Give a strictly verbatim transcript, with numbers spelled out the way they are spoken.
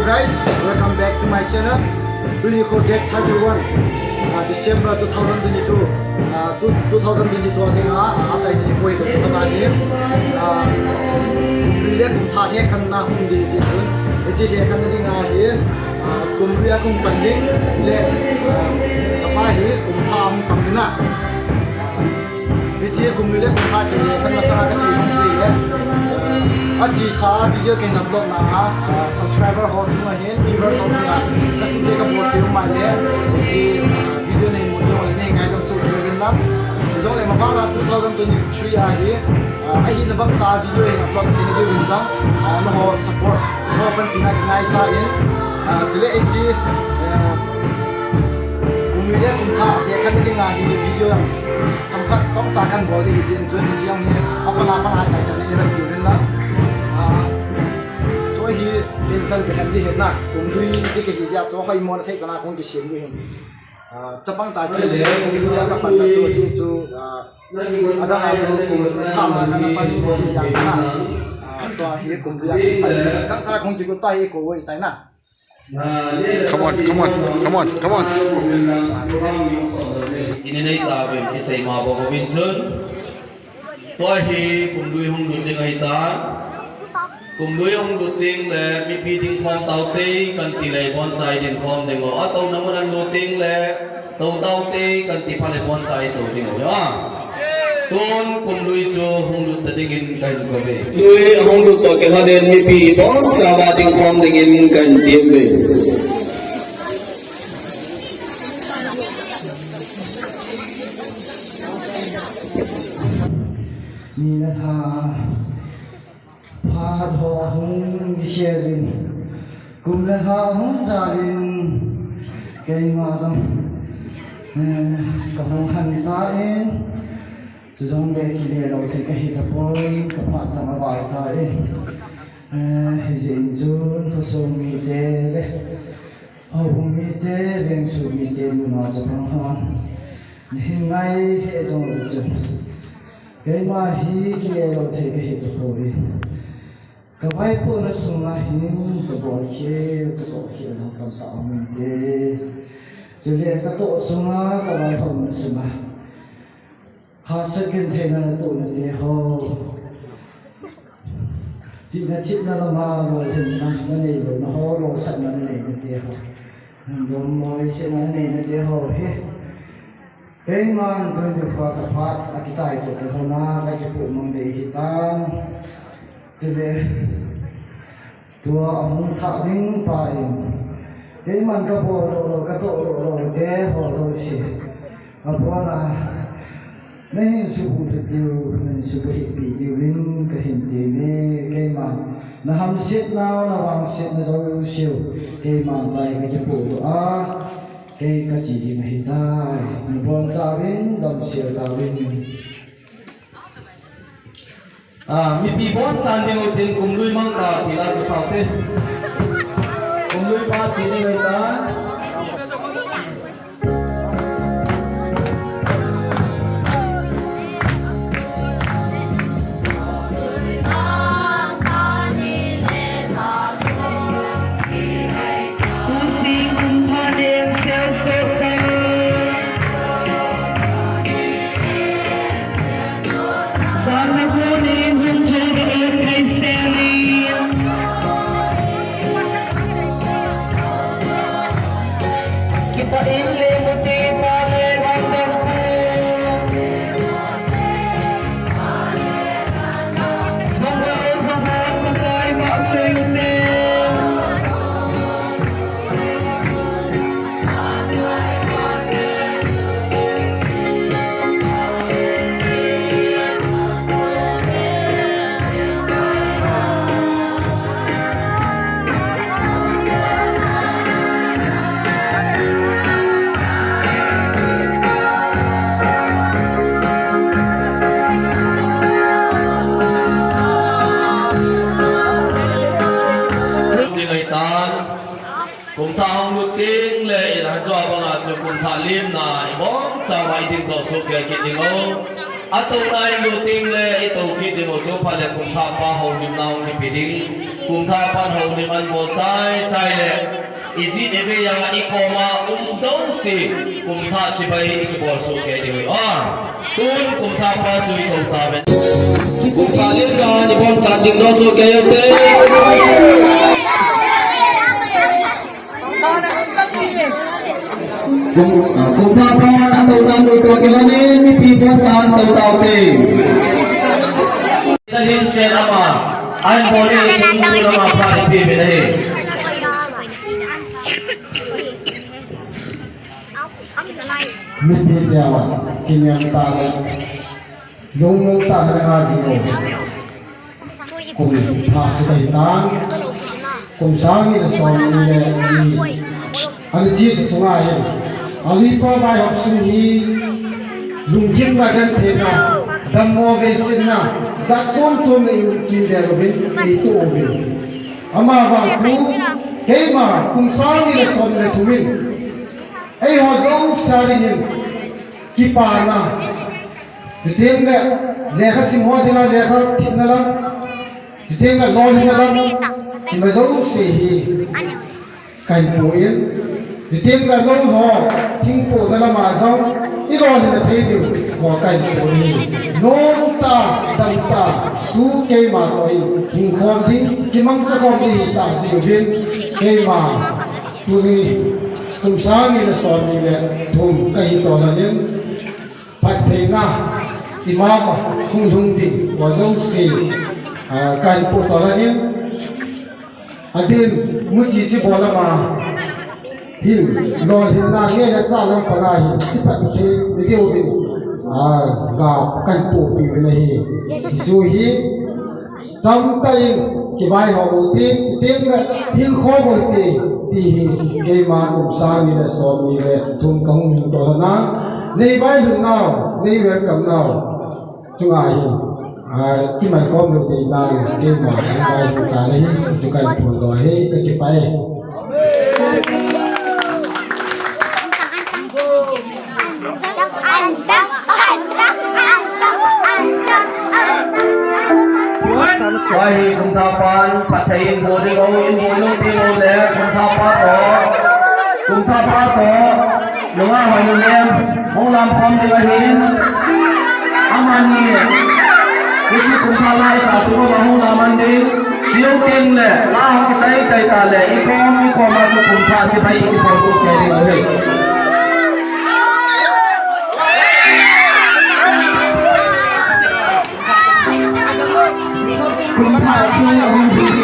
Guys, welcome back to my channel. Tuni kho date thirty-one, ah, December two thousand twenty-two. Ah, two, two thousand twenty-two a dinga, ah, achai tuni kho hi to kho na hi. Ah, kum lui le kum thah lhekhenna hung di jeh chun. Hiche lhekhenna dinga hi, ah, kum lui a kahung pan ding, le, ah, kapa hi kum thah a hung pan ding na. Ah, Hiche kum lui le kum thah kile khan masanga kasei nom chu ahile, eh, achesa video kahin upload na a, eh, subscriber ho chunga hin, viewers ho chunga kasuhtheng kabol thei um ahile, hiche, eh, video nahin mu ding ho le nahin ngaidam soh thei uvin lang. Hijongle mabana two thousand twenty-three a hi, eh, ahina bang tah a video hin upload thei na diuvin jong, eh, nangho support, nangho panpina kingaicha in, eh, chule hiche, eh, kum lui le kum thah lhekhenna dinga hi video jong themkhat chomcha kahin bol ding ahi jeh chun hiche jong hi apatna a pat a achaichan in ivet diu ahin lang. Ah, chu hi in kahin kikhen ding ahin na, kum lui ding kahi jeh a chu hoimo na thei chan a kahung kisem ding ahin. Ah, chapang cha kile kum lui a kapan na chu jeh chu, ah, adang a chu kum thah a kana pan jeh a chu na. Ah, tua hi kum lui a kapan. Gangcha kahung kigo tai, kou uvin tai na. Come on, come on, come on, come on. Ina nei tauvin, isei ma bou uvin chun. Tua hi kum lui hung lut ding ahitan. Kum lui hung lut ding le mipi dingkhom taute kan ti le iboncha idingkhom ding u. Atouna mun alut ding le Tou taute kan ti phat le iboncha itou ding u ahi. Tun kum lui chu hung lut ta dingin kahin kou uve. Lui hung lut toh kilhon in mipi iboncha va dingkhom dingin kahin ti uve. Ni le lha. Phat ho hung khel in, kum le lha hung jal in, keima jong, eh, kahung han tan, chujongle kile lou thei kahi tapon, kaphat jong aval tan. Eh, hijeh in chun khosung mite le houbung mite, vengsuh mite, nunao chapang hon, nahin ngai lheh jongleu chun, keima hi kile lou thei kahi tapoi. Kavaipohna sunga hin kabolkhel, katohkhel jong tamtah aum inte. Chule katoh sunga, kavaipohna sunga hahsat gentheina natohna te ho, chihna thepna lama lolhinna nanei louna ho, lolsatna nanei na te ho, dammo leisetna nanei na te ho hi Keiman twenty-four ka phat a kichai toh kilhon a ka kipoh mang ding ahitan. Chule tua ahung thah ding pa in keiman ka bol doh lou, ka toh doh lou te ho jouse abona nahin subuh diu, nahin subuh hihpeh diuvin kahin teme. Keiman na hamsetna, na vangsetna jouse u keiman tah a ka kipoh doh a. Kei kache ding ahitai, nabonchauvin damsel tauvin. Ah, mipi bonchan ding utin kum lui mang ta ti la chu saute. Kum lui pa che ding ahitai. Ding ahitan. Kum thah hung lut ding le, i ha chua banga chu kum thah limna ibonchauva i ding toh soh kei kit ding u. Atouna ilut ding le, itou kit ding u chu phat le kumthah pa houlimna hung kipe ding. Kumthah pan houlim an bol chai chai le, ijih ive a ikoma um jouse kumthah chibai ikibol soh kei diu ahi. Tun kumthah pa chu ikou tauve. Kumthah lilkah a ibon chan ding doh soh kei ute. Kum, ah, kumthah pan atouna nu toh kilhonin mipi bon chan tou taute. Nahin sen ama, an bol ni chung nu lama pha ipi be nahi. Mipi tia wa, kiniam ta le. Lungmong tah in nga jing u. Kumthah chu kahi tan. Kum sang ni le som ni le ni. Ani Jesus nga hin. Aluipa vaihop sung hi. Lunggimna, gentheina, dammo veisetna, jat chom chom le i um kim le uvin, i tu uvin. Ama vang chu, keima kum sang ni le som le thum in. Eiho jouse dingin. Kipana. Chuteng le, lekha sim ho dinga lekha themna lam. Chuteng le lolhinna lam. Ima jouse hi kahin pui in. Chuteng le lou ho, thing pohna lama jong, ilolhin thei diu ho kahin pui in. Lolta, damta, tu keima toh in, hingkhom ding, kimangcha khom ding ta jiuvin, keima, tuni, kum sang ni le som ni le thum kahi toh lhonin, phattheina, ima ma, hung lhung ding, ho jouse, ah, kahin pu toh lhonin, adin, muchi chi bol lama, hin, lolhinna, ngeina cha lam panga hin, kiphatthei, video hin, ah, ga kahin poh peh uvin ahi, chu hi, Chomtah in kivaihom u hite, chuteng le hingkhom u hite, ti hi keima kum sang ni le som ni le thum kahung hung toh lhon a, nei vailhun nau, nei welcome nau chunga hin, ah, kiman khom lou ding nan keima vailhun ta le hi, chu kahin phondoh ahi, kakipah e. Tua hi kumthah pan phatthei in bol ding u, in bol ding u le kumthah pa toh, kumthah pa toh, nungah Hoilulem, hung lam khom ding ahin, amani, hiche kumthah lai sa sunga hung lam man ding. Kiu teng le, la hung kichai chai ta le, ikom, ikom a chu kumthah chibai ikibol soh kei ding ahi. Kumthah chu hung ding